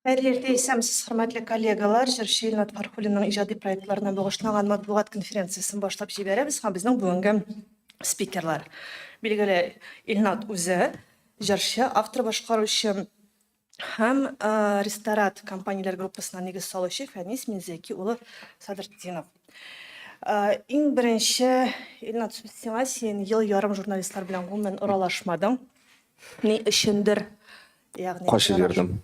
Хәерле иртә, исәнмесез, хөрмәтле коллегалар! Җырчы Илнат Фәрхуллинның иҗади проектларына багышланган матбугат конференциясен башлап җибәрәбез һәм безнең бүгенге спикерлар. Билгеле, Илнат үзе җырчы, автор-башкаручы һәм Ресторат компанияләр группасына нигез салучы Фәнис Минзәки улы Садретдинов. Иң беренче, Илнат, сүз сиңа, син ел ярым журналистлар белән гомумән аралашмадың. Ни өчендер? Ягъни качып йөрдем.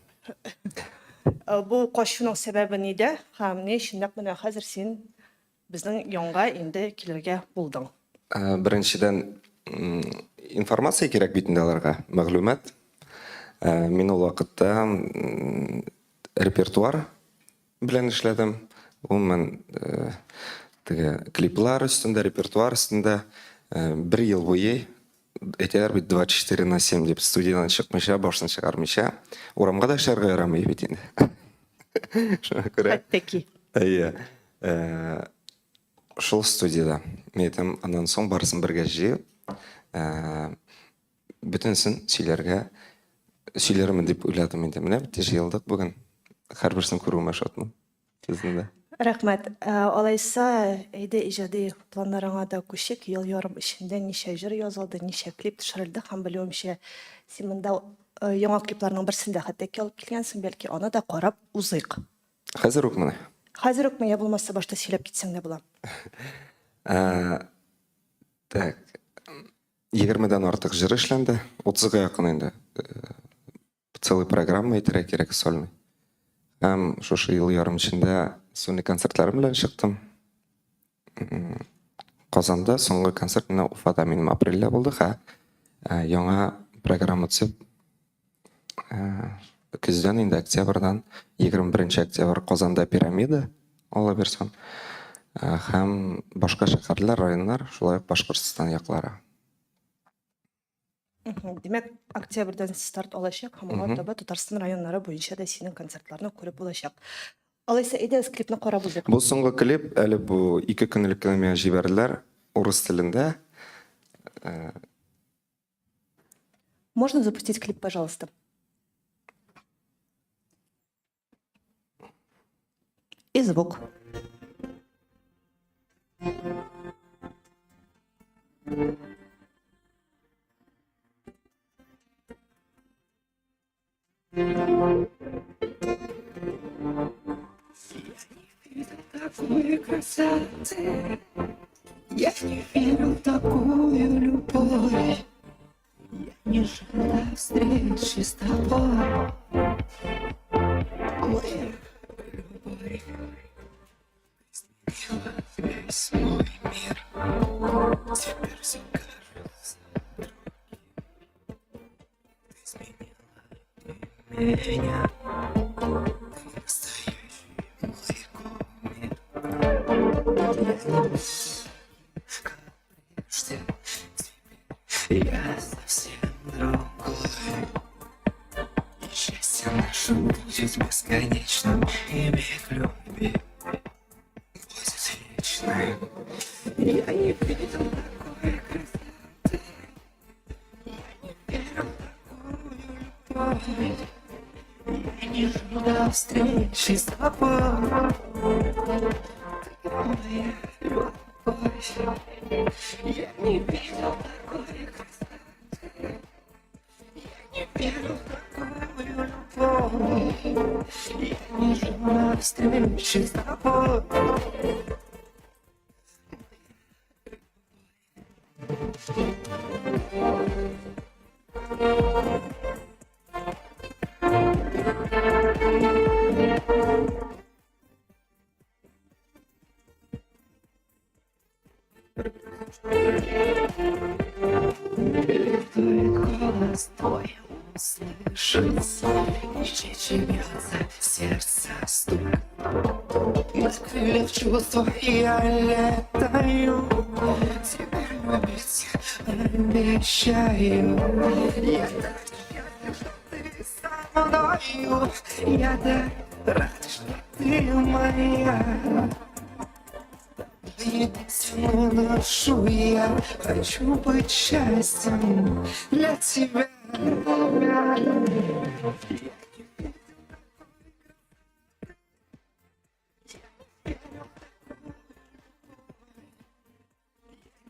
Бу качуның сәбәбе нидә һәм ни өчен нәкъ менә хәзер син безнең янга инде килергә булдың? Беренчедән, информация кирәк бит инде аларга, мәгълүмат. Мин ул вакытта репертуар белән эшләдем. Гомумән, теге клиплар өстендә, репертуар өстендә бер ел буе Әйтәләр бит 24 на 7 дип, студиядән чыкмыйча, башын чыгармыйча, урамга да чыгарга ярамый бит инде. Шуңа күрә. Хәтта ки. Әйе. Э, шул студиядә. Мин әйтәм, аннан соң барысын бергә җыеп, э, бөтенесен сөйләргә сөйләрмен дип уйладым инде. Менә бит җыелдык бүген. Һәрберсен күрүемә шатмын. Сезне дә. Рәхмәт. Ә, алайса, әйдә иҗади планнарыңа да күчик. Ел ярым эчендә ничә җыр язылды, ничә клип төшерелде һәм белүемчә, син монда э, яңа клипларның берсен дә хәтта ки алып килгәнсең, бәлки аны да карап узыйк. Хәзер үкме? Хәзер үкме, я булмаса башта сөйләп китсәң дә була. Ә, так, 20-дән артык җыр эшләнде, 30-га якын инде. Э, Целый программа әйтергә кирәк, сольный. Һәм шушы ел ярым эчендә сольный концертларым белән чыктым. Казанда соңгы концерт менә Уфада минем апрельдә булды, һә э, яңа программа төзеп э, көздән инде октябрьдан 21 октябрь Казанда пирамида алла бирсен э, һәм башка шәһәрләр, районнар, шулай ук Башкортстан яклары. Димәк, октябрьдән старт алачак һәм алга таба Татарстан районнары буенча да синең концертларны күреп булачак. Алайса, әйдәгез клипны карап узыйк. Бу соңгы клип, әле бу ике көн элек кенә миңа җибәрделәр, урыс телендә. Э, Можно запустить клип, пожалуйста? И звук. Такой красоты, я не верил в такую любовь. Я не ждала встречи с тобой. Моя любовь изменила весь мой мир. Теперь все кажется другим. Ты изменила меня. Ты настоящий мой кумир. Я не буду как прежде. Теперь я совсем другой. И счастье наше будет бесконечным, и миг любви будет вечным. Я не видел такой красоты, я не верил в такую любовь. Я не ждал встречи с тобой. Ты моя любовь. Я не видел такой красоты. Я не верил в такую любовь. Я не ждал встречи с тобой. Летает голос твой услышать, И чаще бьется сердце стук. На крыльях чувства я летаю, Тебя любить обещаю. Я так счастлив, что ты со мною, Я так рад, что ты моя. Единственную душу я хочу быть счастьем для тебя.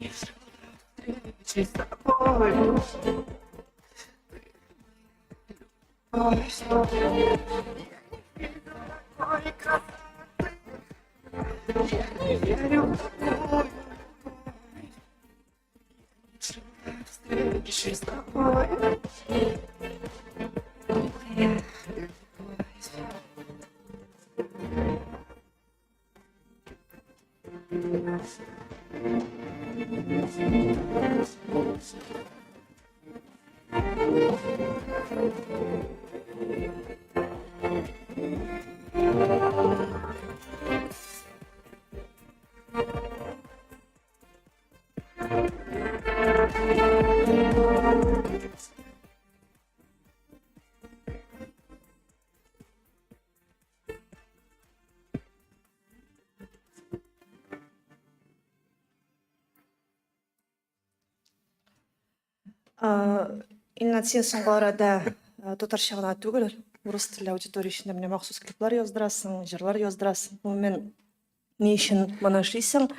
Не желаю встречи с тобою. Ты моя любовь. Я не видел такой красоты. Я не верю в такую любовь. Я не желаю встречи с тобой. Моя любовь. Илнат, син соңгы арада татарча гына түгел, урыс телле аудитория өчен дә менә махсус клиплар яздырасың, җырлар яздырасың. Гомумән, ни өчен моны эшлисең?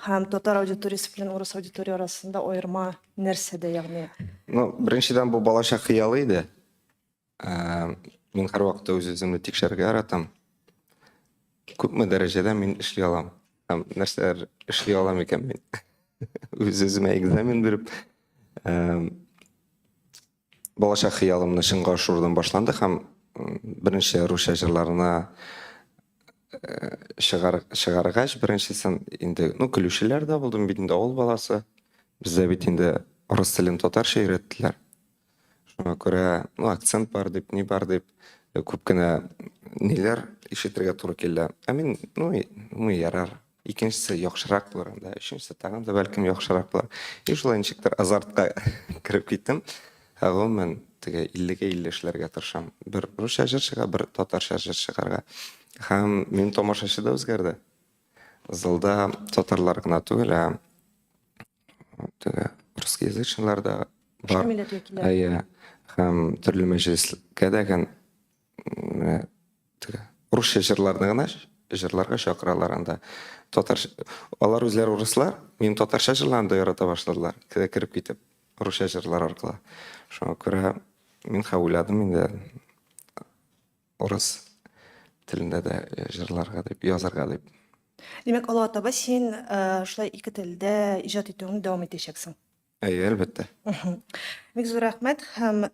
Һәм татар аудиториясе белән урыс аудитория арасында аерма нәрсәдә, ягъни? Ну, беренчедән, бу балачак хыялы иде. Мин һәрвакытта үз-үземне тикшерергә яратам. Күпме дәрәҗәдә мин эшли алам һәм нәрсәләр эшли алам икән мин. Үз-үземә экзамен биреп, балачак хыялымны чынга ашырудан башланды һәм беренче русча җырларына чыгар, чыгаргач, беренчесен инде, ну, көлүчеләр дә булды, мин бит инде авыл баласы. Бездә бит инде рус телен татарча өйрәттеләр. Шуңа күрә, ну, акцент бар дип, ни бар дип, күп кенә ниләр ишетергә туры килде. Ә мин, ну, ну, ярар. Икенчесе яхшырак булыр анда, өченчесе тагын да бәлкем яхшырак булыр. И шулай ничектер азартка кереп киттем. Ә гомумән, теге 50-гә 50 эшләргә тырышам. Бер русча җыр чыга, бер татарча җыр чыгарга. Һәм минем тамашачы да үзгәрде. Залда татарлар гына түгел, ә теге русскоязычныйлар да бар. Милләт вәкилләре. Әйе. Һәм төрле мәҗлескә дә менә теге русча җырларны гына җырларга чакыралар анда. Татар алар үзләре урыслар, минем татарча җырларны да ярата башладылар. Кереп китеп русча җырлар аркылы. Шуңа күрә мин хә уйладым инде урыс телендә дә җырларга дип, язарга дип. Димәк, алга таба син шулай ике телдә иҗат итүеңне дәвам итәчәксең. Әйе, әлбәттә. Бик зур рәхмәт һәм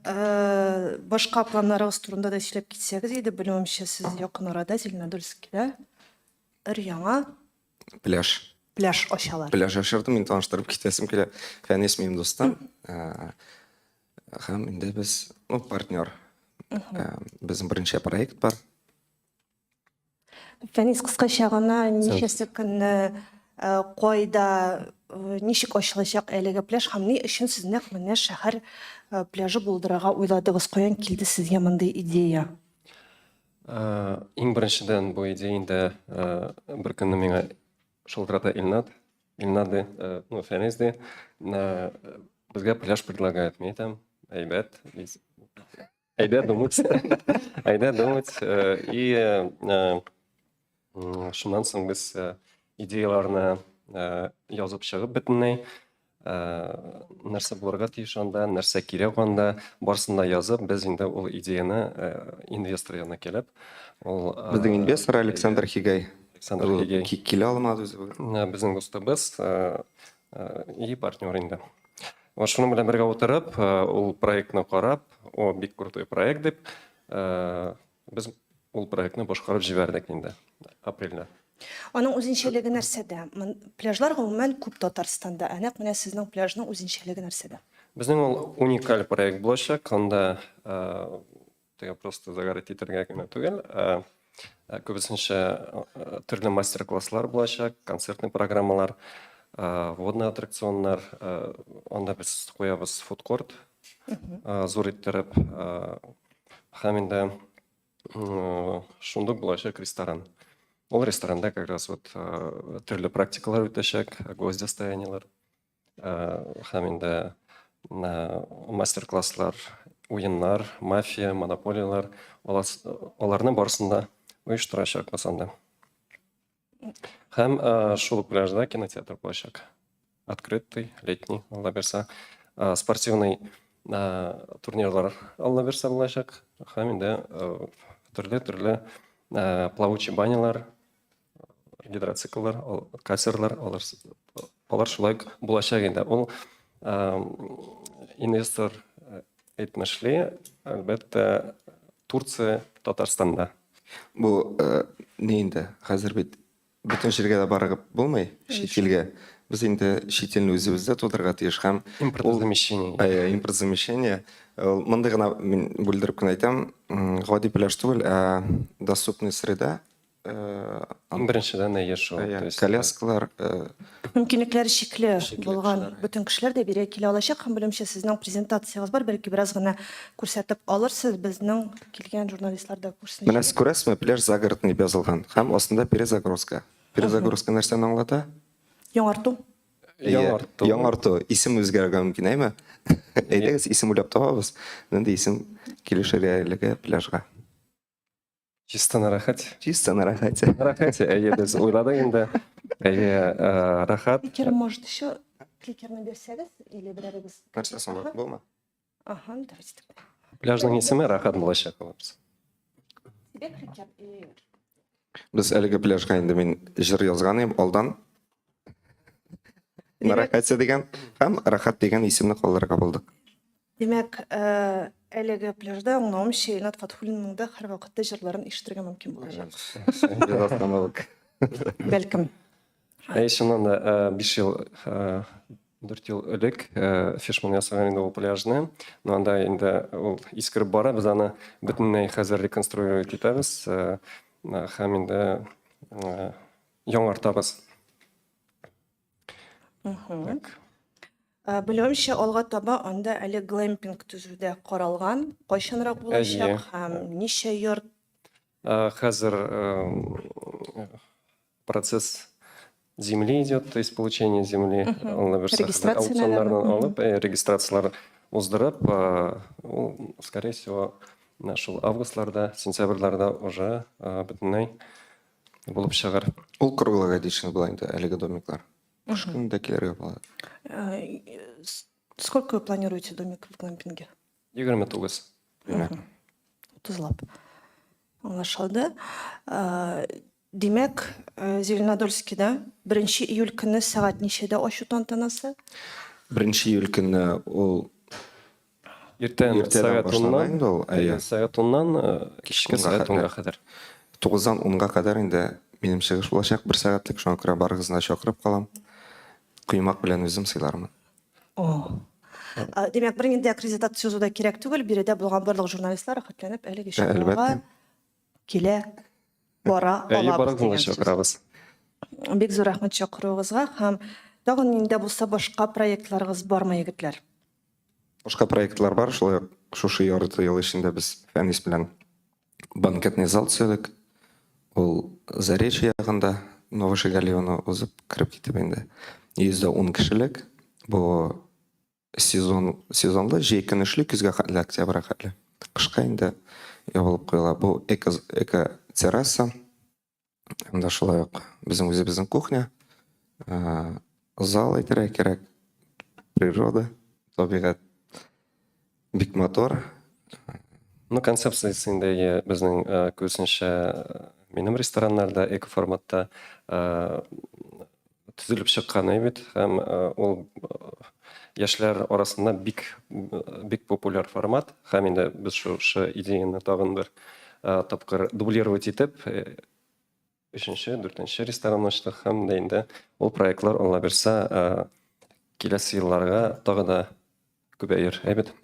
башка планнарыгыз турында да сөйләп китсәгез иде. Белүемчә, сез якын арада Зеленодольскида өр-яңа пляж пляж ачалар. Пляж ачырдым, мин таныштырып китәсем килә. Фәнис минем дустым. Һәм инде без, ну, партнер. Безнең беренче проект бар. Фәнис, кыскача гына ничәсе көнне, кайда, ничек ачылачак әлеге пляж һәм ни өчен сез нәкъ менә шәһәр пляжы булдырырга уйладыгыз? Каян килде сезгә мондый идея? Иң беренчедән бу идея инде бер көнне миңа шылтырата Илнат. Илнат ди, ну, Фәнис ди, безгә пляж предлагает. Мин әйтәм, әйбәт, әйдә думать. Әйдә думать. И шуннан соң без идеяларны язып чыгып бөтенләй нәрсә булырга тиеш анда, нәрсә кирәк анда, барысын да язып, без инде ул идеяны инвестор янына килеп, ул Безнең инвестор Александр Хигай. Александр Хигай. Килә алмады үзе бүген. Безнең дустыбыз и партнер инде. Вот шуның белән бергә утырып, ул проектны карап, о, бик крутой проект дип, без ул проектны башкарып җибәрдек инде апрельдә. Аның үзенчәлеге нәрсәдә? Пляжлар гомумән күп Татарстанда. Ә нәкъ менә сезнең пляжның үзенчәлеге нәрсәдә? Безнең ул уникаль проект булачак. Анда теге просто загорать итәргә генә түгел, ә күбесенчә төрле мастер-класслар булачак, концертный программалар, водный аттракционнар. Анда без куябыз фудкорт, зур иттереп, һәм инде шундук булачак ресторан. Ул ресторанда как раз вот төрле практикалар үтәчәк, гвоздистояниеләр, һәм инде мастер-класслар, уеннар, мафия, монополияләр, аларны барысын да оештырачакбыз анда. Һәм шул ук пляжда кинотеатр булачак. Открытый, летний, Алла бирсә. Спортивный турнирлар Алла бирсә булачак. Һәм инде төрле-төрле плавучий банялар, гидроцикллар, катерлар, алар, алар шулай булачак инде. Ул инвестор әйтмешли, әлбәттә, Турция, Татарстанда. Бу ни инде? Хәзер бит бөтен җиргә дә барып булмый, чит илгә. Без инде чит илне үзебездә тудырырга тиеш һәм импортозамещение. Әйе, импортозамещение. Ул мондый гына мин бүлдереп кенә әйтәм, гади пляж түгел, ә доступный среда. Иң беренчедән әйе шул. Коляскалар. Мөмкинлекләре чикле булган бөтен кешеләр дә бирегә килә алачак һәм белүемчә сезнең презентациягез бар, бәлки бераз гына күрсәтеп алырсыз, безнең килгән журналистлар да күрсен. Менә сез күрәсезме, пляж загородный дип язылган һәм астында перезагрузка. Перезагрузка нәрсәне аңлата? Яңарту. Яңарту. Яңарту. Исем үзгәрергә мөмкин, әйме? Әйдәгез, исем уйлап табабыз. Нинди исем килешер әлеге пляжга? Чисто на рәхәт. Чисто на рәхәте. Рәхәт, әйе, без уйладык инде. Әйе, рәхәт. Кликер, может, еще кликерны бирсәгез, или берәрегез. Нәрсә соң бу? Булма? Ага, давайте тогда. Пляжның исеме Рәхәт булачак. Тебе кликер и Без әлеге пляжга инде мин җыр язган идем алдан. На рәхәтсе дигән һәм Рәхәт дигән исемне калдырырга булдык. Димәк, әлеге пляжда, аңлавымча, Илнат Фатхуллинның да һәрвакытта җырларын ишетергә мөмкин булачак. Без остановок. Бәлкем. Әй, чыннан да, 5 ел, 4 ел элек Фишман ясаган инде ул пляжны. Но анда инде ул искереп бара, без аны бөтенләй хәзер реконструировать итәбез һәм инде яңартабыз. Так. Белүемчә, алга таба анда әле глэмпинг төзү дә каралган. Кайчанрак булачак һәм ничә йорт? Хәзер процесс земли идет, то есть получение земли. Аукционнардан алып, регистрацияләр уздырып, ул, скорее всего, шул августларда, сентябрьләрдә уже бөтенләй булып чыгар. Ул круглогодичный була инде әлеге домиклар. Кыш көне дә килергә була. Сколько вы планируете домик в глэмпинге? 29. Примерно. Утызлап. Аңлашылды. Димәк, Зеленодольскида 1 июль көнне сәгать ничәдә ачу тантанасы? 1 июль көнне ул Иртән сәгать уннан, инде ул, әйе. Сәгать уннан кичке сәгать унга кадәр. Тугыздан унга кадәр инде минем чыгыш булачак, бер сәгатьлек, шуңа күрә барыгызны да чакырып калам. Коймак белән үзем сыйлармын. О. Димәк, бернинди аккредитация узу да кирәк түгел, биредә булган барлык журналистлар рәхәтләнеп әлеге чарага килә, бара алабыз дигән сүз. Чакырабыз. Бик зур рәхмәт чакыруыгызга һәм тагын нинди дә булса башка проектларыгыз бармы, егетләр? Башка проектлар бар, шулай ук шушы ярты ел эчендә без Фәнис белән банкетный зал төзедек. Ул Заречье ягында, Новошигалеваны узып кереп китеп инде. 110 кешелек. Бу сезон сезонлы җәй көне эшли, көзгә хәтле, октябрьгә хәтле. Кышка инде ябылып куела. Бу эко эко терраса. Анда шулай ук безнең үзебезнең кухня, зал әйтергә кирәк, природа, табигать бик матур. Ну, концепциясе инде безнең күбесенчә минем рестораннарда эко форматта төзелеп чыккан бит һәм ул яшьләр арасында бик бик популяр формат һәм инде без шушы идеяны тагын бер тапкыр дублировать итеп өченче дүртенче ресторан ачтык һәм дә инде ул проектлар алла бирсә киләсе елларга тагы да күбәер әйбәт.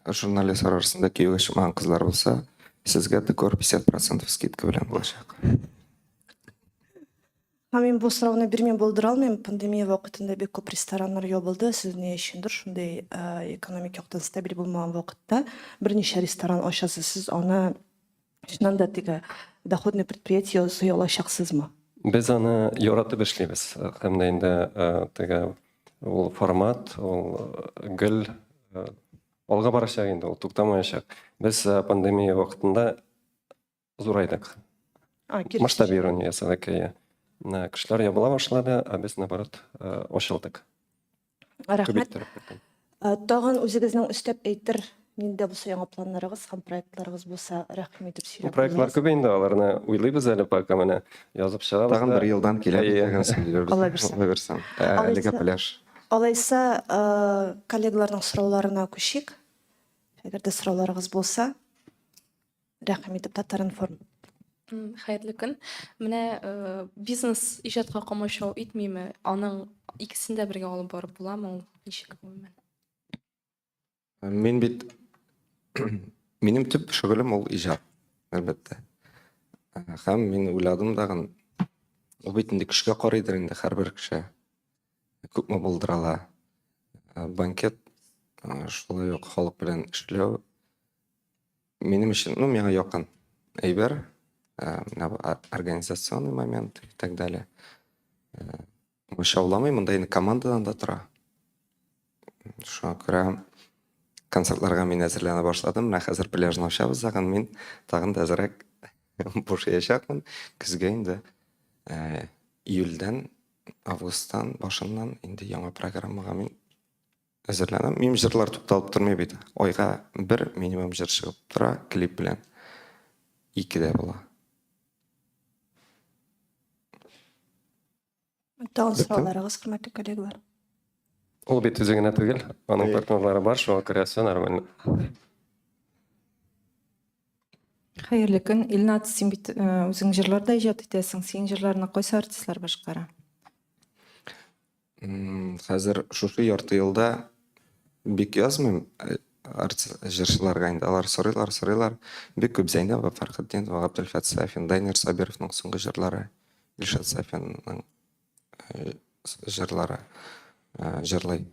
Журналистлар арасында кияүгә чыкмаган кызлар булса, сезгә декор 50% скидка белән булачак. Һәм мин бу сорауны бирми булдыра алмыйм. Пандемия вакытында бик күп рестораннар ябылды. Сез ни өчендер шундый экономик яктан стабиль булмаган вакытта берничә ресторан ачасыз. Сез аны чыннан да теге доходный предприятие ясый алачаксызмы? Без аны яратып эшлибез. Һәм дә инде теге ул формат, ул гел алга барачак инде, ул туктамаячак. Без пандемия вакытында зурайдык. Масштабирование ясадык, әйе. Кешеләр ябыла башлады, ә без наоборот ачылдык. Рәхмәт. Тагын үзегезнең өстәп әйтер нинди дә булса яңа планнарыгыз һәм проектларыгыз булса, рәхим итеп сөйләп. Проектлар күп инде, аларны уйлыйбыз әле пока менә язып чыгабыз. Тагын бер елдан килә дигән сөйләрбез. Алла бирсә. Алла бирсә. Әлегә пляж. Алайса, коллегаларның сорауларына күчик. Әгәр дә сорауларыгыз булса, рәхим итеп Татар-информ. Хәерле көн. Менә э, бизнес иҗатка комачау итмиме? Аның икесен дә бергә алып барып буламы ул? Ничек гомумән? Мин бит минем төп шөгылем ул иҗат, әлбәттә. Һәм мин уйладым дагын, ул бит инде көчкә карыйдыр инде һәрбер кеше. Күпме булдыра ала. Банкет шулай ук халык белән эшләү минем өчен, ну, миңа якын әйбер, менә бу организационный момент и так далее. Шауламый, монда инде командадан да тора. Шуңа күрә концертларга мин әзерләнә башладым. Менә хәзер пляжны ачабыз тагын, мин тагын да әзрәк бушаячакмын. Көзгә инде июльдән, августтан башыннан инде яңа программага мин әзерләнәм. Минем җырлар тукталып тормый бит. Айга бер минимум җыр чыгып тора клип белән. Ике дә була. Тагын сорауларыгыз, хөрмәтле коллегалар. Ул бит үзе генә түгел, аның партнерлары бар, шуңа күрә все нормально. Хәерле көн. Илнат, син бит э, үзең җырлар да иҗат итәсең. Синең җырларны кайсы артистлар башкара? Хәзер шушы ярты елда бик язмыйм э, артист җырчыларга инде алар сорыйлар, сорыйлар. Бик күп Зәйнәб Фәрхетдинова, Габделфәт Сафин, Дайнер Сабировның соңгы җырлары, Илшат Сафинның э, җырлары э, җырлый.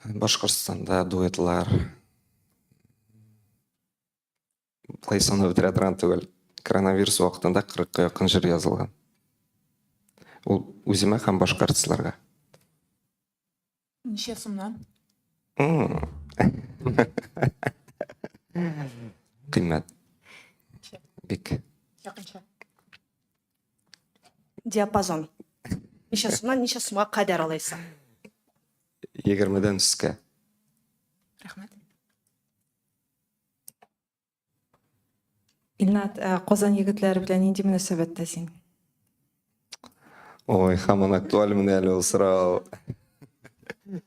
Башкортстанда дуэтлар. Болай санап бетерә торган түгел. Коронавирус вакытында 40-ка якын җыр язылган. Ул үземә һәм башка артистларга. Ничә сумнан? Кыйммәт. Бик. Якынча. Диапазон. Ничә сумнан ничә сумга кадәр алайса? 20-дән өскә. Рәхмәт. Илнат, ә Казан егетләре белән нинди мөнәсәбәттә син? Ой, һаман актуаль менә әле ул сорау.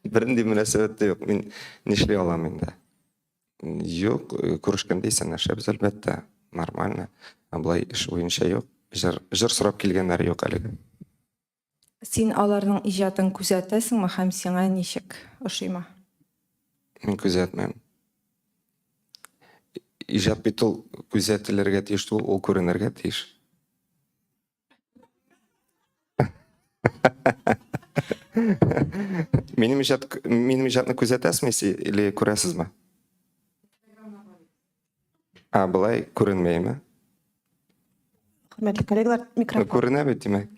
Бернинди мөнәсәбәт тә юк. Мин нишли алам инде? Юк, э, күрешкәндә исәнләшәбез, әлбәттә, нормально. Ә болай эш буенча юк. Җыр, җыр сорап килгәннәр юк әлегә. Син аларның иҗатын күзәтәсеңме һәм сиңа ничек, ошыймы? Мин күзәтмим. Иҗат бит ул күзәтелергә тиеш түгел, ул күренергә тиеш. Минем иҗат, минем иҗатны күзәтәсезме или күрәсезме? А, былай күренмәйме? Хөрмәтле коллегалар, микрофон. Күренә бит, димәк.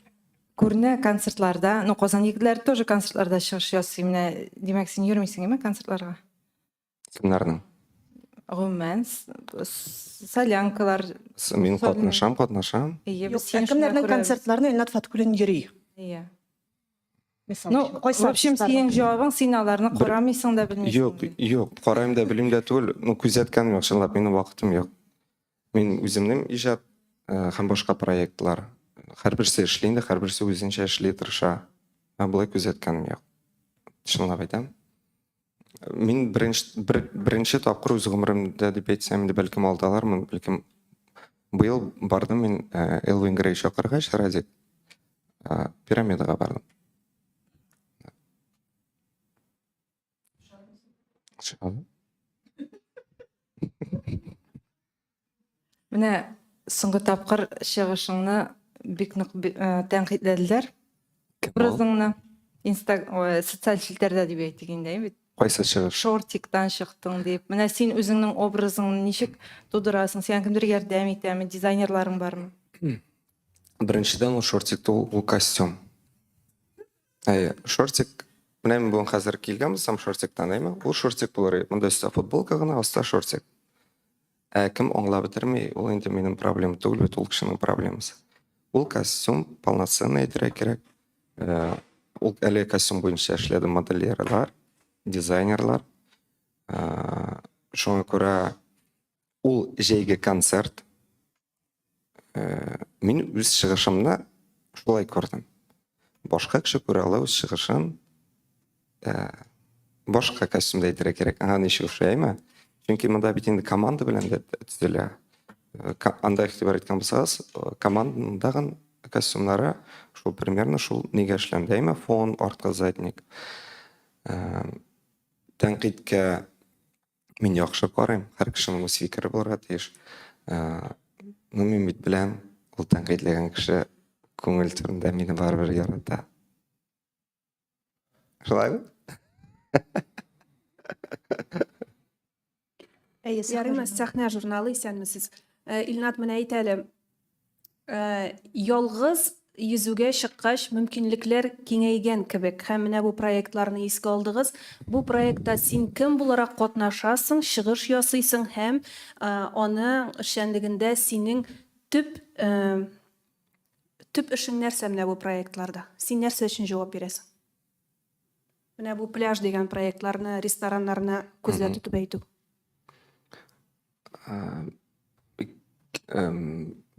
Күренә концертларда, ну, Казан егетләре тоже концертларда чыгыш ясый. Менә, димәк, син йөрмисең, әйме, концертларга? Кемнәрнең? Гомумән, солянкалар. Мин катнашам, катнашам. Әйе, без сине кемнәрнең концертларына Илнат Фаткуллин йөри? Әйе. Мисал Ну, өчен, кайсы в общем, артистларның? синең җавабың, син аларны карамыйсың да белмисең. Юк, юк, карыйм да белмим дә түгел. Ну, күзәткәнем юк, чынлап, минем вакытым юк. Мин үземнең иҗат э, һәм башка проектлар. Һәрберсе эшли инде, һәрберсе үзенчә эшли, тырыша. Ә болай күзәткәнем юк. Чынлап әйтәм. Мин беренче, бер, беренче тапкыр үз гомеремдә дип әйтсәм инде, бәлкем алдалармын, бәлкем быел бардым мин э, Элвин Грей чакыргач, Радик, э, пирамидага бардым. Ошады. Менә соңгы тапкыр чыгышыңны бик нык э, тәнкыйтьләделәр. Кем ул? Образыңны инста ой, социаль челтәрдә дип әйтик инде, әйе бит? Кайсы чыгыш? Шортиктан чыктың дип. Менә син үзеңнең образыңны ничек тудырасың? Сиңа кемдер ярдәм итәме? Дизайнерларың бармы? Беренчедән ул шортик түгел, ул костюм. Әйе, шортик. Менә мин бүген хәзер килгән булсам шортиктан, әйме? Ул шортик булыр. Монда өстә футболка гына, аста шортик. Ә кем аңлап бетерми, ул инде минем проблема түгел бит, ул кешенең проблемасы. Ул костюм полноценный әйтергә кирәк. Э, ул әле костюм буенча эшләде модельерлар, дизайнерлар. Э, шуңа күрә ул җәйге концерт. Э, мин үз чыгышымны шулай күрдем. Башка кеше күрә ала үз чыгышын башка костюмда әйтергә кирәк. Аңа ничек ошый, Чөнки монда бит инде команда белән дә төзелә. Анда игътибар иткән булсагыз, команданың тагын костюмнары шул примерно шул нигә эшләнде, әйме? Фон, арткы задник. Тәнкыйтькә мин яхшы карыйм, һәр кешенең үз фикере булырга тиеш. Ну, мин бит беләм, ул тәнкыйтьләгән кеше күңел түрендә мине барыбер ярата. Шулаймы? Әйе, Ярыймы, сәхнә журналы, исәнмесез. Э, Илнат, менә әйт әле, э, ялгыз йөзүгә чыккач мөмкинлекләр киңәйгән кебек һәм менә бу проектларны искә алдыгыз. Бу проектта син кем буларак катнашасың, чыгыш ясыйсың һәм э, аның эшчәнлегендә синең төп Төп эшең нәрсә менә бу проектларда? Син нәрсә өчен җавап бирәсең? Менә бу пляж дигән проектларны, рестораннарны күздә тотып әйтү.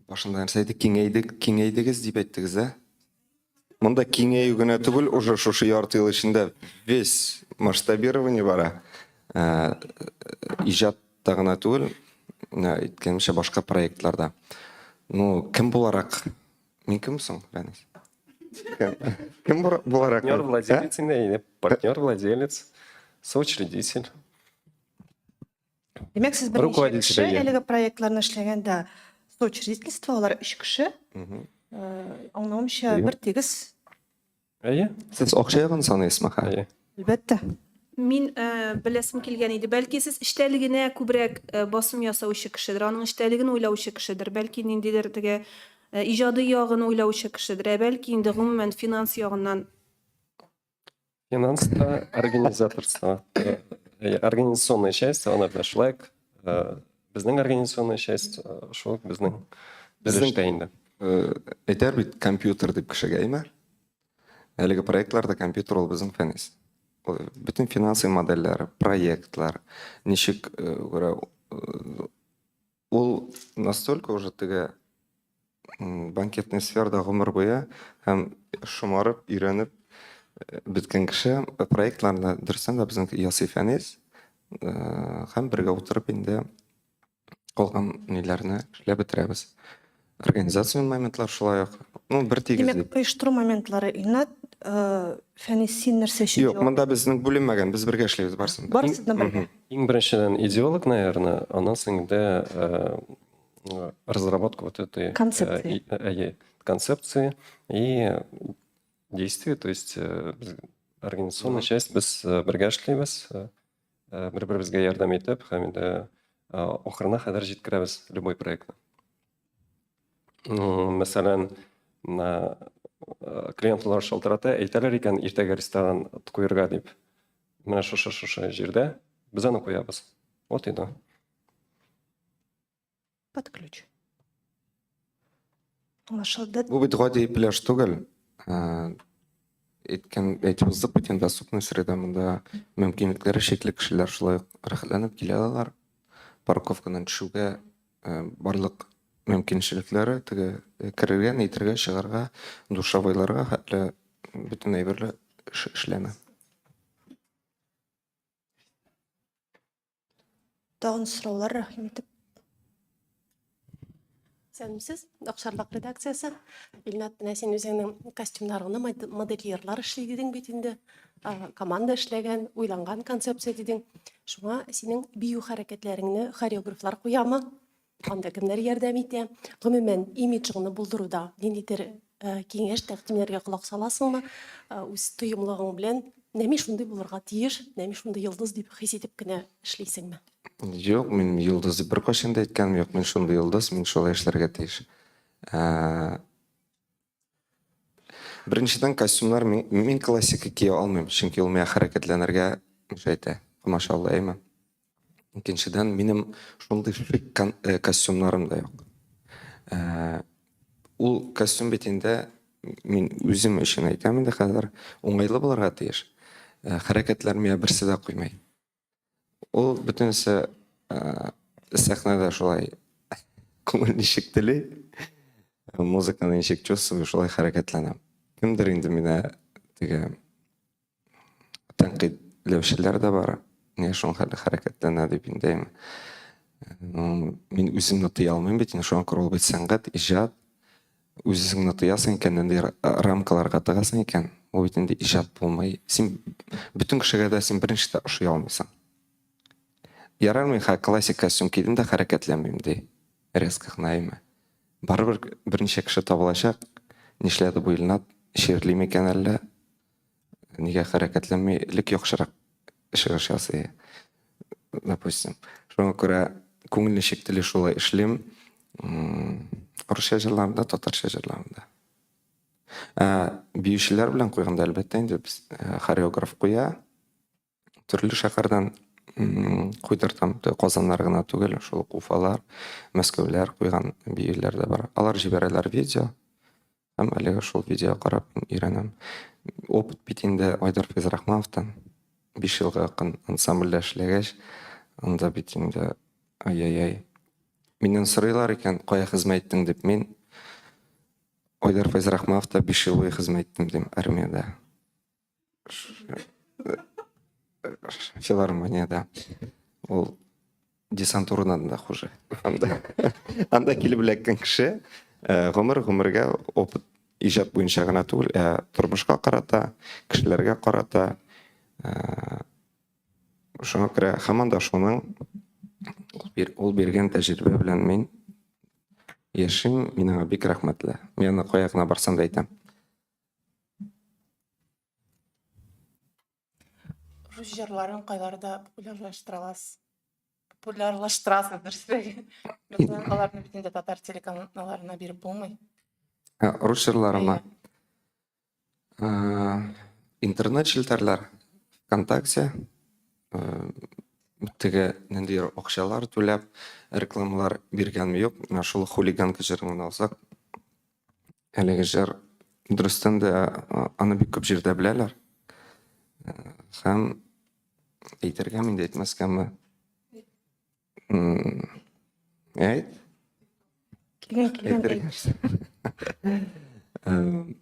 Башында нәрсә әйттек? Киңәйдек, киңәйдегез дип әйттегез, ә? Монда киңәю генә түгел, уже шушы ярты ел эчендә весь масштабирование бара. Иҗатта гына түгел, әйткәнемчә, башка проектларда. Ну, кем буларак? Мин кем соң, Рәнис? Кем, кем буларак? Партнер, владелец инде, партнер, владелец, соучредитель. Димәк, сез берничә кеше әлеге проектларны эшләгәндә соучредительство, алар өч кеше. Э, аңлавымча, бер тигез. Әйе. Сез акча ягын саныйсызмы хәзер? Әйе. Әлбәттә. Мин э, беләсем килгән иде. Бәлки сез эчтәлегенә күбрәк э, басым ясаучы кешедер, аның эчтәлеген уйлаучы кешедер, бәлки ниндидер теге иҗади ягын уйлаучы кешедер, ә бәлки инде гомумән финанс ягыннан. Финанста, организаторство, э, э, организационная часть, аны белән шулай ук, э, безнең организационная часть шул ук безнең Безнең- өлештә инде. Әйтәр бит компьютер дип кешегә, әйме? Әлеге проектларда компьютер ул безнең фәнис. Ул Бөтен финансовый модельләр, проектлар, ничек күрә, ул настолько уже теге банкетный сферада гомер буе һәм шомарып, өйрәнеп э, беткән кеше э, проектларны дөрестән дә безнең ясый Фәнис э, һәм бергә утырып инде калган ниләрне эшләп бетерәбез. Организацион моментлар шулай ук. Ну, бер тигез Димәк, дип. оештыру моментлары Илнат, Фәнис, син нәрсә өчен Юк, монда безнең бүленмәгән, без бергә эшлибез барысын да. Барысы да бергә. Иң беренчедән идеолог, наверное, аннан соң инде разработка вот этой концепции. концепции и действия, то есть организационная часть без бергә эшлибез, бер-беребезгә ярдәм итеп һәм инде ахырына кадәр җиткерәбез любой проектны. Мәсәлән, клиентлар шалтырата, әйтәләр икән, иртәгә ресторан куерга дип. Менә шушы-шушы җирдә без аны куябыз. Вот и да. Под ключ. Аңлашылды. Бу бит гади пляж түгел. Әйткән, әйтеп уздык бит инде, доступный среда монда мөмкинлекләре чикле кешеләр шулай ук рәхәтләнеп килә алалар. Парковкадан төшүгә барлык мөмкинчелекләре теге керергә, нитергә, чыгарга, душевойларга хәтле бөтен әйберләр эшләнә. Тагын сораулар, рәхим итеп. Исәнмесез, Акчарлак редакциясе. Илнат, менә син үзеңнең костюмнарыңны модельерлар эшли дидең бит инде. Команда эшләгән, уйланган концепция дидең. Шуңа синең бию хәрәкәтләреңне хореографлар куямы? Анда кемнәр ярдәм итә? Гомумән, имиджыңны булдыруда ниндидер э, киңәш, тәкъдимнәргә колак саласыңмы? Э, үз тоемлыгың белән нәми шундый булырга тиеш, нәми шундый йолдыз дип хис итеп кенә эшлисеңме? Юк, мин йолдыз дип беркайчан да әйткәнем юк. Мин шундый йолдыз, мин шулай эшләргә тиеш. Э, беренчедән, костюмнар мин, мин классика кия алмыйм, чөнки ул миңа хәрәкәтләнергә әйтә, комачаулый, әйме? Икенчедән, минем шундый шик э, костюмнарым да юк. Э, Ул костюм бит инде, мин үзем өчен әйтәм инде хәзер, уңайлы булырга тиеш. Э, хәрәкәтләр миңа берсе дә куймый. Ул бөтенесе э, сәхнәдә шулай күңел ничек тели, музыканы ничек чувствую, шулай хәрәкәтләнәм. Кемдер инде мине теге тәнкыйтьләүчеләр дә бар. Нигә шуның хәтле хәрәкәтләнә дип инде. Мин үземне тыя алмыйм бит, шуңа күрә ул бит сәнгать, иҗат. Үзеңне тыясың икән, нинди рамкаларга тыгасың икән, ул бит инде иҗат булмый. Син бөтен кешегә дә син беренче дә ошый алмыйсың. Ярар, мин классик костюм кидем дә хәрәкәтләнмим ди. Резко гына әйме. Барыбер берничә кеше табылачак. Нишләде бу Илнат? Чирли микән әллә? Нигә хәрәкәтләнми? Элек яхшырак чыгыш ясый. Допустим. Шуңа күрә күңел ничек тели шулай эшлим. Русча җырларым да, татарча җырларым да. Ә биючеләр белән куйганда, әлбәттә инде, без э, хореограф куя. Төрле шәһәрдән куйдыртам. Казаннар гына түгел, шул ук Уфалар, Мәскәүләр куйган биюләр дә бар. Алар җибәрәләр видео. Һәм әлеге шул видеога карап мин өйрәнәм. Опыт бит инде Айдар Фәйзрахмановтан. 5 елга якын ансамбльдә эшләгәч, анда бит инде ай-яй-яй. Миннән сорыйлар икән, кая хезмәт иттең дип, мин Айдар Фәйзрахмановта 5 ел буе хезмәт иттем дим армиядә. Филармониядә. Ул десантурадан да хуже. Анда, анда килеп эләккән кеше э, гомер гомергә опыт иҗат буенча гына түгел, ә тормышка карата, кешеләргә карата э, шуңа күрә һаман да шуның ул биргән тәҗрибә белән мин яшим, мин аңа бик рәхмәтле. Мин аны кая гына барсам да әйтәм. Рус җырларын кайларда популярлаштыра аласыз? Популярлаштырасыз, дөресрәге. Мәсәлән, аларны бит инде татар телеканалларына биреп булмый. Ә, рус җырларымы? Ә, интернет челтәрләр, ВКонтакте, ә, теге ниндидер акчалар түләп рекламалар биргәнем юк. Менә шул хулиганка җырын гына алсак, Әлеге җыр дөрестән дә аны бик күп җирдә беләләр. Һәм әйтергәме инде, әйтмәскәме? Әйт. Килгән, килгән, әйт.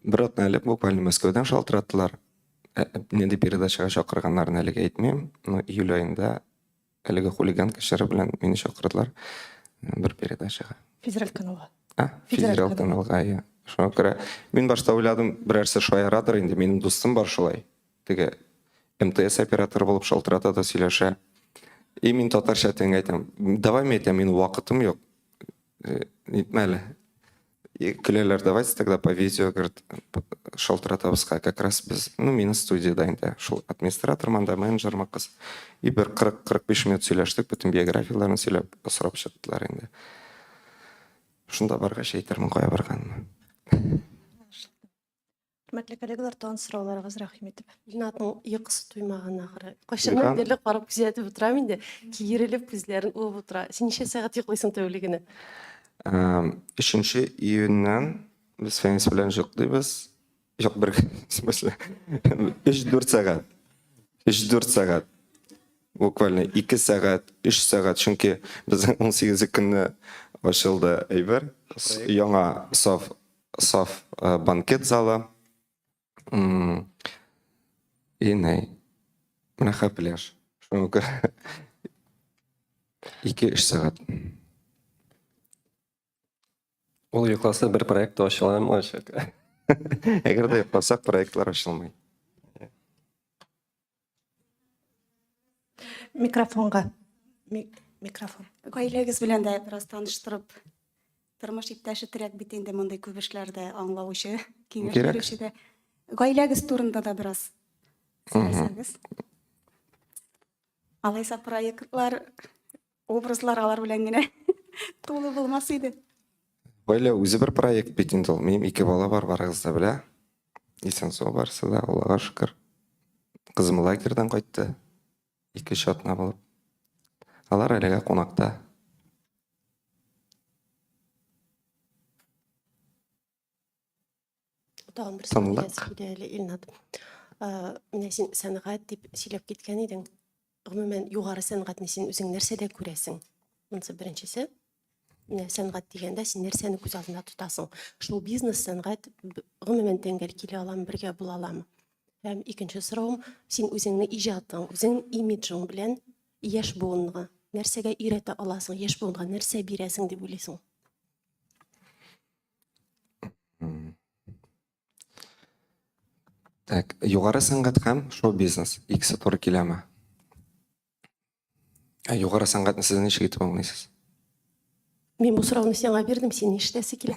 Бер атна элек буквально Мәскәүдән шалтыраттылар. Нинди передачага чакырганнарын әлегә әйтмим, но июль аенда Әлеге хулиганка җыры белән мине чакырдылар э, бер передачага. Федераль каналга. А, федераль каналга, иә. Шуңа күрә мин башта уйладым, берәрсе шаярадыр инде, минем дустым бар шулай. Теге МТС операторы булып шалтырата да сөйләшә. И мин татарча тиң әйтәм, давай мин әйтәм, минем вакытым юк. Э, нитмә әле. И көләләр, давайте тогда по видео, говорит, шалтыратабыз, как раз без, ну, мине студияда инде, шул администратор манда, менеджер ма кыз. И бер 40-45 минут сөйләштек, бөтен биографияләрен сөйләп, сорап чыктылар инде. Шунда баргач әйтермен, кая барганымны. Хөрмәтле коллегалар, тагын сорауларыгыз рәхим итеп. Ринатның йокысы туймаган ахыры. Кайчаннан бирле карап күзәтеп утырам инде. Киерелеп күзләрен уып утыра. Син ничә сәгать йоклыйсың тәүлегенә? Өченче июньнән без Фәнис белән йоклыйбыз. Юк, бер, в смысле, 3-4 сәгать. 3-4 сәгать. Буквально 2 сәгать, 3 сәгать, чөнки безнең 18 көнне ачылды әйбер. Яңа саф Саф э, банкет залы. И ни. Менә хә пляж. Шуңа күрә 2-3 сәгать. Ул йокласа бер проект та ачыла алмаячак. Әгәр дә йокласак, проектлар ачылмый. Микрофонга. Микрофон. Гаиләгез белән дә бераз таныштырып, тормыш иптәше терәк бит инде мондый күп эшләрдә аңлаучы, киңәш бирүче дә. Гаиләгез турында да бераз сөйләсәгез. Алайса проектлар, образлар алар белән генә тулы булмас иде. Гаилә үзе бер проект бит инде ул. Минем ике бала бар, барыгыз да белә. Исән-сау барысы да, Аллага шөкер. Кызым лагерьдан кайтты. Ике-өч атна булып. Алар әлегә кунакта. Тагын бер сорау Тынлык. бирәсе килә әле, Илнат. Менә син сәнгать дип сөйләп киткән идең. Гомумән, югары сәнгатьне син үзең нәрсәдә күрәсең? Монысы беренчесе. Менә сәнгать дигәндә син нәрсәне күз алдында тотасың? Шул бизнес, сәнгать гомумән тәңгәл килә аламы, бергә була аламы? Һәм икенче соравым, син үзеңне иҗатың, үзең имиджың белән яшь буынга нәрсәгә өйрәтә аласың, яшь буынга нәрсә бирәсең дип уйлыйсың? Так, югары сәнгать һәм шоу-бизнес икесе туры киләме? Ә югары сәнгатьне сез ничек итеп аңлыйсыз? Мин бу сорауны сиңа бирдем, син ишетәсе килә.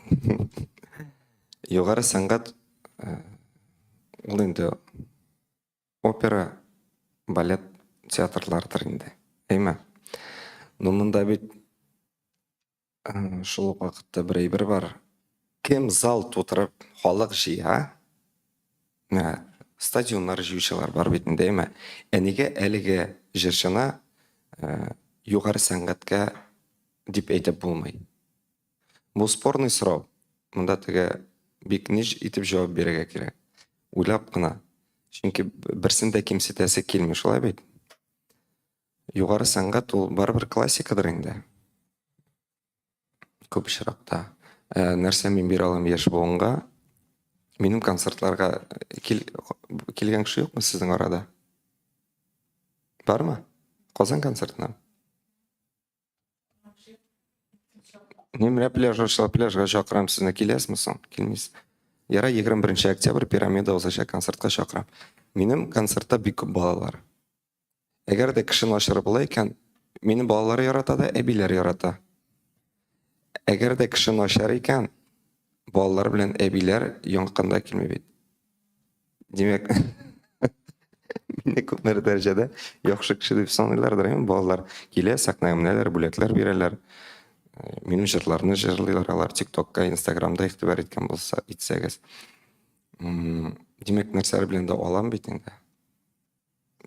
Югары сәнгать э, ул инде опера, балет театрлардыр инде. Әйме? Но монда бит Шул ук вакытта бер әйбер бар. Кем зал тутырып халык җыя, менә стадионнар җыючылар бар бит инде, әйме? Ә нигә әлеге җырчыны югары сәнгатькә дип әйтеп булмый? Бу спорный сорау. Монда теге бик нич итеп җавап бирергә кирәк. Уйлап кына. Чөнки берсен дә кимсетәсе килми, шулай бит? Югары сәнгать ул барыбер классикадыр инде. Күп очракта. Ә, нәрсә мин бирә алам яшь буынга? Минем концертларга кил, килгән кеше юкмы сезнең арада? Бармы? Казан концертына? Не, менә пляж ачыла, пляжга чакырам сезне. Киләсезме соң? Килмисез. Ярай, 21 октябрь пирамида узачак концертка чакырам. Минем концертта бик күп балалар. Әгәр дә кеше начар була икән, мине балалар ярата да, әбиләр ярата. Әгәр дә кеше начар икән, балалар белән әбиләр якында килми бит. Димәк, мине күпмедер дәрәҗәдә яхшы кеше дип саныйлардыр, әйме? Балалар килә, сәхнәгә менәләр, бүләкләр бирәләр. Минем җырларны җырлыйлар алар ТикТокка, Инстаграмда игътибар иткән булса, итсәгез. Димәк, нәрсәләр белән дә алам бит инде.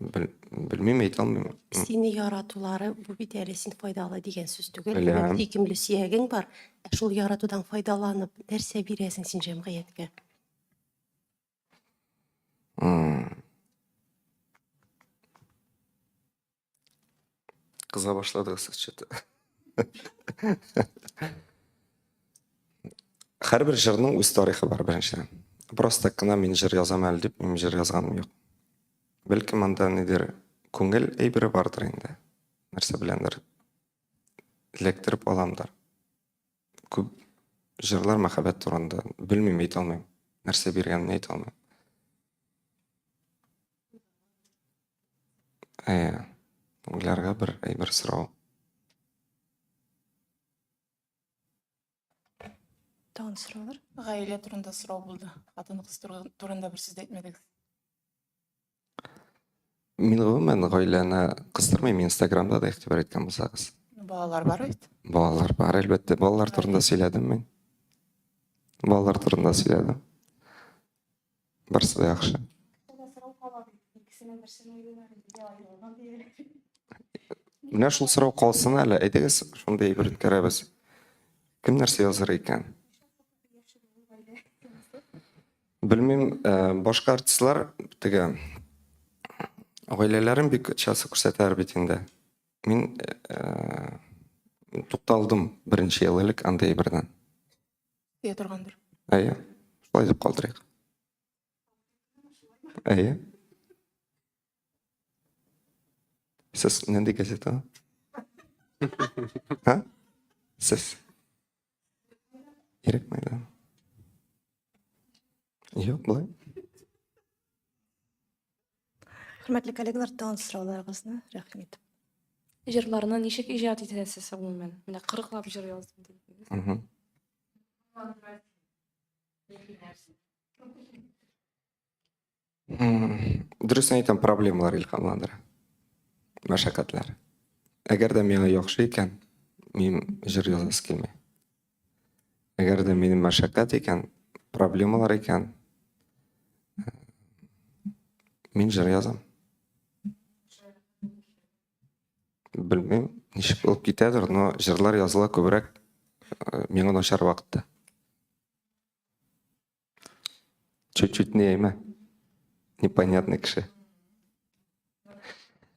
Бел, белмим, әйтә алмыйм. Сине яратулары бу бит әле син файдалы дигән сүз түгел. Беләм. Сөйкемле сөягең бар. Ә шул яратудан файдаланып, нәрсә бирәсең син җәмгыятькә? Кыза башладыгыз сез что-то. Һәрбер җырның үз тарихы бар беренчедән. Просто кына мин җыр язам әле дип, минем җыр язганым юк. Бәлкем анда нидер күңел әйбере бардыр инде. Нәрсә беләндер эләктереп аламдыр. Күп җырлар мәхәббәт турында. Белмим, әйтә алмыйм. Нәрсә биргәнен әйтә алмыйм. Әйе. Уйларга бер әйбер сорау. Тагын сораулар? Гаилә турында сорау булды. Хатын-кыз турында бер сүз дә әйтмәдегез. Мин гомумән гаиләне кыстырмыйм, Инстаграмда да игътибар иткән булсагыз. Балалар бар бит. Балалар бар, әлбәттә. Балалар турында сөйләдем мин. Балалар турында сөйләдем. Барысы да яхшы. Менә шул сорау калсын әле. Әйдәгез, шундый әйбер үткәрәбез. Кем нәрсә языр икән? Белмим, э, башка артистлар теге гаиләләрен бик часто күрсәтәләр бит инде. Мин э, тукталдым беренче ел элек андый әйбердән. Дия торгандыр. Әйе, шулай дип калдырыйк. Әйе. Сез нинди газета? Ха? Сез? Ирек мәйдан. Юк, болай. Хөрмәтле коллегалар, тагын сорауларыгызны рәхим итеп. Җырларны ничек иҗат итәсез гомумән? Менә кырыклап җыр яздым дидегез. Дөресен әйтәм, проблемалар илһамландыра. Мәшәкатьләр. Әгәр дә миңа яхшы икән, мин җыр язасы килми. Әгәр дә минем мәшәкать икән, проблемалар икән, мин җыр язам. Белмим, ничек булып китәдер, но җырлар языла күбрәк э, миңа начар вакытта. Чуть-чуть не әйме. Непонятный кеше.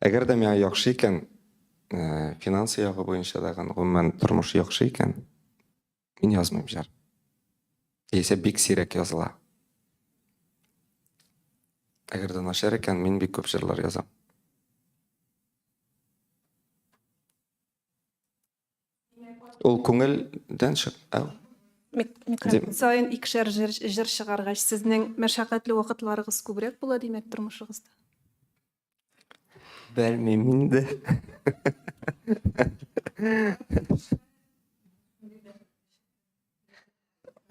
Әгәр дә миңа яхшы икән, э, финансы ягы буенча да, гомумән тормыш яхшы икән, мин язмыйм җыр. Яисә бик сирәк языла. Әгәр дә начар икән, мин бик күп җырлар язам. Ул күңелдән чык. Ау. Көн саен икешәр җыр, җыр чыгаргач, сезнең мәшәкатьле вакытларыгыз күбрәк була, димәк, тормышыгызда? Белмим инде.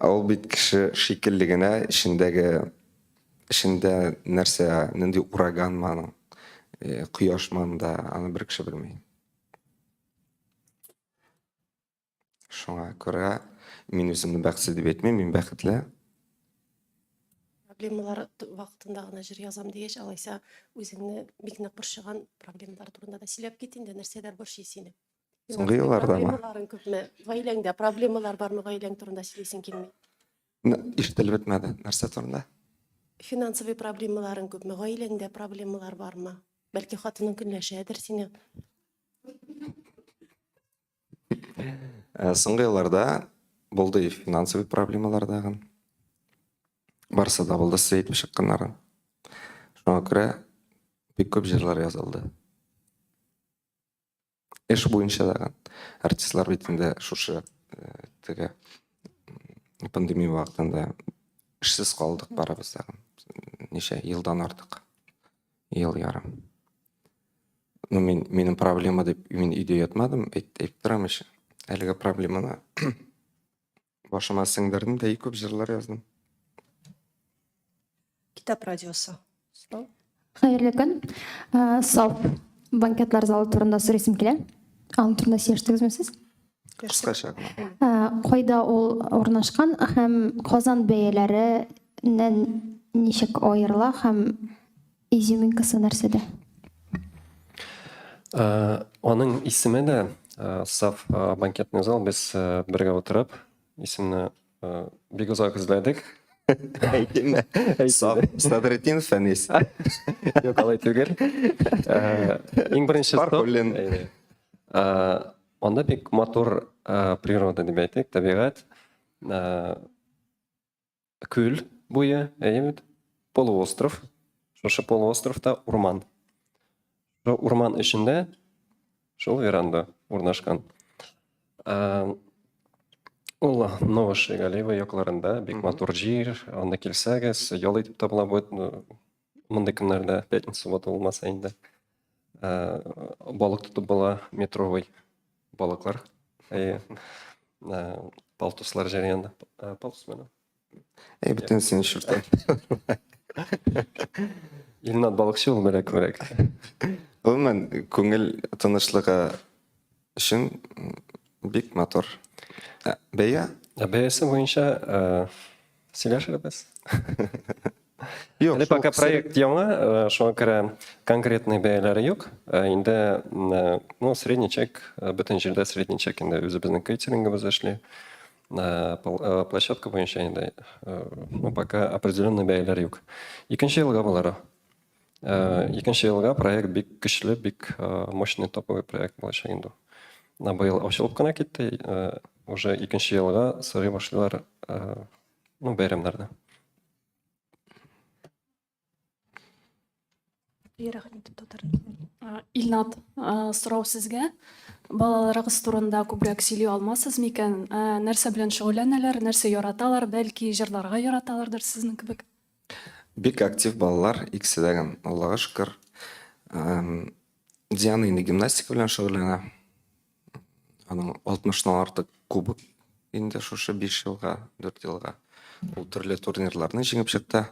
Ул бит кеше шикелле генә эчендәге эчендә нәрсә, нинди ураганмы аның, э, кояшмы анда, аны бер кеше белми. Шуңа күрә мин үземне бәхетсез дип әйтмим, мин бәхетле. Проблемалар вакытында гына җыр язам дигәч, алайса үзеңне бик нык борчыган проблемалар турында да сөйләп кит инде, нәрсәләр борчый сине? Соңгы еллардамы? Проблемаларың күпме? Гаиләңдә проблемалар бармы? Гаиләң турында сөйлисең килми. Ишетелеп бетмәде. Нәрсә турында? Финансовый проблемаларың күпме? Гаиләңдә проблемалар бармы? Бәлки хатының көнләшәдер сине? Э, соңгы елларда булды финансовый проблемалар дагы. Барысы да булды сез әйтеп чыкканнары. Шуңа күрә бик күп җырлар язылды. Эш буенча да артистлар бит инде шушы э, теге пандемия вакытында эшсез калдык барыбыз да. Ничә елдан артык. Ел ярым. Ну, мин, минем проблема дип, мин өйдә ятмадым, әйт, әйтеп торам ич. Әлеге проблеманы башыма сеңдердем дә и күп җырлар яздым. Китап радиосы. Сорау. Хәерле көн. Э, Саф банкетлар залы турында сорыйсым килә. Аның турында сөйләштегезме сез? Кыскача гына. Э, Кайда ул урнашкан һәм Казан бәяләреннән ничек аерыла һәм изюминкасы нәрсәдә? Э, Аның исеме дә э, Саф э, банкетный зал. Без э, бергә утырып, исемне э, бик озак эзләдек. Әйтимме? Саф Садретдин Фәнис. Юк, алай түгел. Э, Иң беренче стоп. Фархуллин. Әйе. Э, Анда бик матур э, природа дип әйтик, табигать. Э, Күл буе, әйе бит? Полуостров. Шушы полуостровта урман. Шул урман эчендә шул веранда урнашкан. Э, Ул Новошигалево якларында бик матур җир, анда килсәгез, ял итеп тә була бу мондый көннәрдә, пятница, суббота булмаса инде. Э, Балык тотып була, метровый балыклар. Әйе. Э, Палтуслар җәйгәндә. Э, Палтус менә. Әй, бөтенесен чуртан. Илнат балыкчы ул белә күбрәк. Гомумән, күңел тынычлыгы өчен бик матур. Ә, Бәя? Ә Бәясе буенча э, сөйләшербез. Юк, Әле шул пока проект яңа, э, шуңа күрә конкретный бәяләре юк. Э, Инде, э, ну, средний чек, бөтен җирдә средний чек инде үзебезнең кейтерингыбыз эшли. Площадка буенча инде, ну, пока определенный бәяләр юк. Икенче елга булар. Икенче елга проект бик көчле, бик мощный топовый проект булачак инде. Быел ачылып кына китте, уже икенче елга сорый башлыйлар, ну, бәйрәмнәрне. Илнат, сорау сезгә. Балаларыгыз турында күбрәк сөйли алмассыз микән? Нәрсә белән шөгыльләнәләр, нәрсә яраталар? Бәлки җырларга яраталардыр сезнең кебек? Бик актив балалар, икесе дә, Аллага шөкер. Диана инде гимнастика белән шөгыльләнә. Аның 60-нан артык кубок инде шушы 5 елга, 4 елга. Ул төрле турнирларны җиңеп чыкты.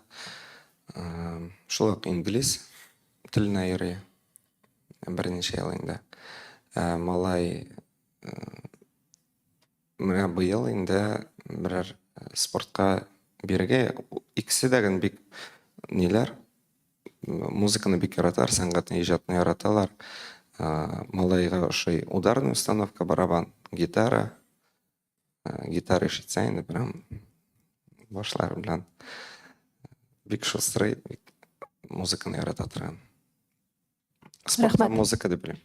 Шул ук инглиз теленә йөри берничә ел инде. Малай менә быел инде берәр спортка бирергә икесе дә бик ниләр музыканы бик яраталар, сәнгатьне, иҗатны яраталар. Малайга ошый ударная установка, барабан, гитара. Гитара ишетсә инде прям башлары белән. Бик шустрый, бик музыканы ярата торган. Спортта музыка дип беләм.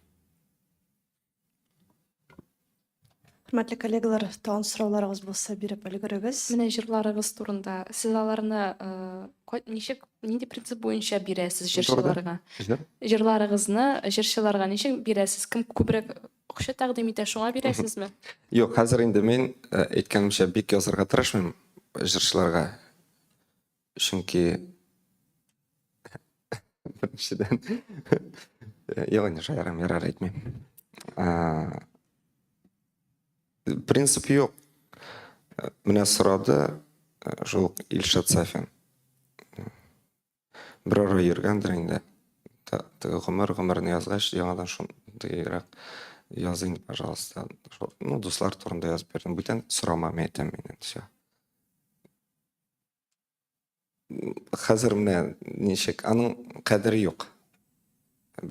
Хөрмәтле коллегалар, тагын сорауларыгыз булса биреп өлгерегез. Менә җырларыгыз турында. Сез аларны э, ничек, нинди принцип буенча бирәсез җырчыларга? Җырларыгызны җырчыларга ничек бирәсез? Кем күбрәк акча тәкъдим итә, шуңа бирәсезме? Юк, хәзер инде мин э, әйткәнемчә бик язарга тырышмыйм җырчыларга. Чөнки беренчедән юк инде шаярам, ярар әйтмим. Принцип юк. Менә сорады шул ук Илшат Сафин. Бер ара йөргәндер инде. Теге гомер гомерне язгач, яңадан шундыйрак яз инде, пожалуйста. Ну, дуслар турында язып бирдем. Бүтән сорама, мин әйтәм инде, все. Хәзер менә ничек, аның кадере юк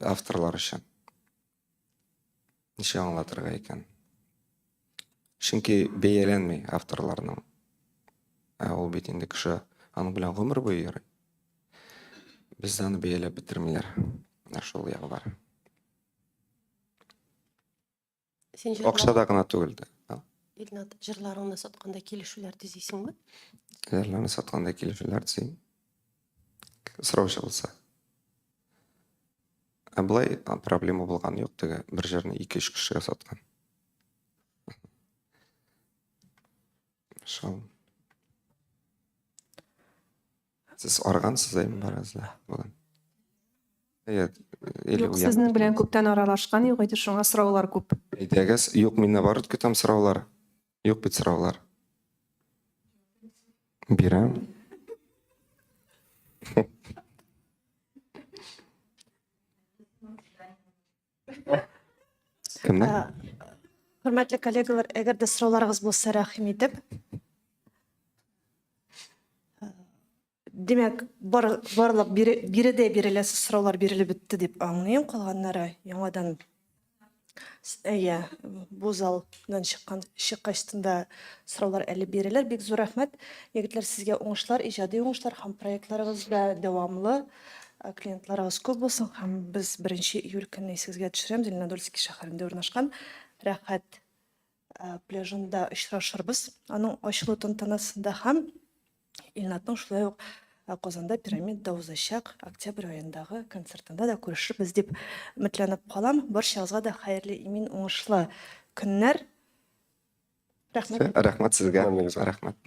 авторлар өчен. Ничек аңлатырга икән? Чөнки бәяләнми авторларның. Ә ул бит инде кеше аның белән гомер буе йөри. Бездә аны бәяләп бетермиләр. Менә шул ягы бар. Син җырлар... Акчада гына түгел дә. Илнат, җырларыңны сатканда килешүләр төзисеңме? Җырларны сатканда килешүләр төзим. Сораучы булса. Ә болай проблема булган юк теге бер җырны 2-3 кешегә саткан. Шул. Сез аргансыз, әйме барыгыз да бүген? Әйе, Юк, сезнең белән күптән аралашкан юк иде, шуңа сораулар күп. Әйдәгез, юк, мин наоборот көтәм сораулар. Юк бит сораулар. Бирәм. Кемнән? Хөрмәтле коллегалар, әгәр дә сорауларыгыз булса, рәхим итеп. Димәк, бар, барлык биредә биреләсе сораулар бирелеп бетте дип аңлыйм. Калганнары яңадан әйе, бу залдан чыккан чыккачтын да сораулар әле бирелер. Бик зур рәхмәт. Егетләр, сезгә уңышлар, иҗади уңышлар һәм проектларыгызда дәвамлы э, клиентларыгыз күп булсын һәм без 1 июль көнне исегезгә төшерәм, Зеленодольский шәһәрендә урнашкан Рәхәт э, пляжында очрашырбыз. Аның ачылу тантанасында һәм Илнатның шулай ук э, Казанда пирамидада узачак октябрь аендагы концертында да күрешербез дип өметләнеп калам. Барчагызга да хәерле, имин, уңышлы көннәр. Рәхмәт. Рәхмәт сезгә. Рәхмәт.